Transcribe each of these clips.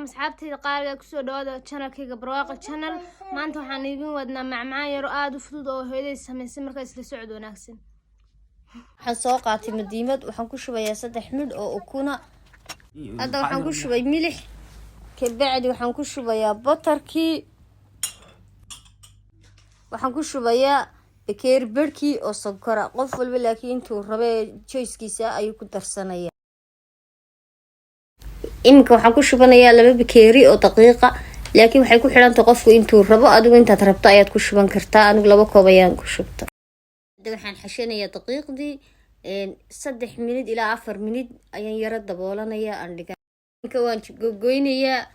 Asxaabtayda qaaliga, kusoo dhawaada channelkayga Barwaaqa Channel. Maanta waxaan idiin wadnaa macmacaan yaro aada u fudud oo hooyaday samaysay. Markaa isla socod wanaagsan. Waxaan soo qaatay madiimad. Waxaan ku shubayaa saddex midh oo ukuna. Hadda waxaan ku shubay milix. Kabacdi waxaan ku shubayaa butterkii. Waxaan ku shubayaa bakeeri barhkii oo sonkora. Qof walba laakiin intuu rabe choicekiisa ayuu ku darsanaya. Iminka waxaan ku shubanayaa 2 bakeeri oo daqiiqa, laakiin waxay ku xidhantay qofku intuu rabo. Adigu intaad rabto ayaad ku shuban kartaa. Anigu 2 koob ayaan ku shubta. Hadda waxaan xashanayaa daqiiqdii. 3 minid ilaa 4 minid ayaan yaro daboolanaya, aan dhiga. Iminka waan gogoynayaa.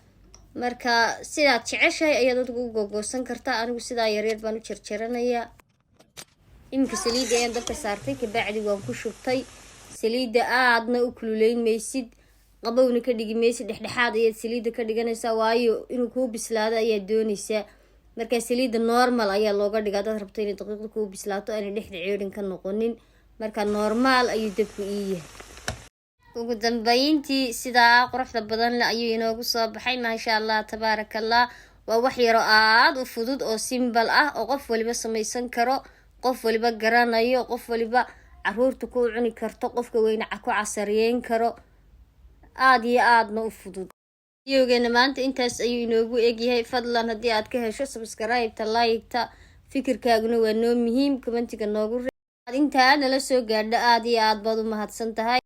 Marka sidaad jeceshahay ayaad adigu u googoosan kartaa. Anigu sidaa yaryar baan u jarjaranayaa. Iminka saliidda ayaan dabka saartay. Kabacdi waan ku shubtay saliidda. Aadna u kululeyn maysid, qabowna ka dhigi maysid. Dhexdhexaad ayaad saliidda ka dhiganaysaa, waayo inuu kuu bislaado ayaad doonaysaa. Markaa saliidda normal ayaa looga dhiga hadaad rabto inay daqiiqda kuu bislaato, aanay dhexda ceedhin ka noqonin. Marka normal ayuu dabku ii yahay. Ugu dambeyntii sidaa quruxda badan le ayuu inoogu soo baxay. Maasha Allah, tabaaraka Allah. Waa wax yaro aada u fudud oo simple ah oo qof waliba samaysan karo, qof waliba garanayo, qof waliba caruurta ku cuni karto, qofka weyne ku casariyeyn karo, aada iyo aadna u fudud. Videogeena maanta intaas ayuu inoogu egyahay. Fadlan haddii aad ka hesho, subscribe-ta, like-ta, fikirkaaguna waa noo muhiim. Commentiga noogu intaa nala soo gaadho, aada iyo aad baad u mahadsan tahay.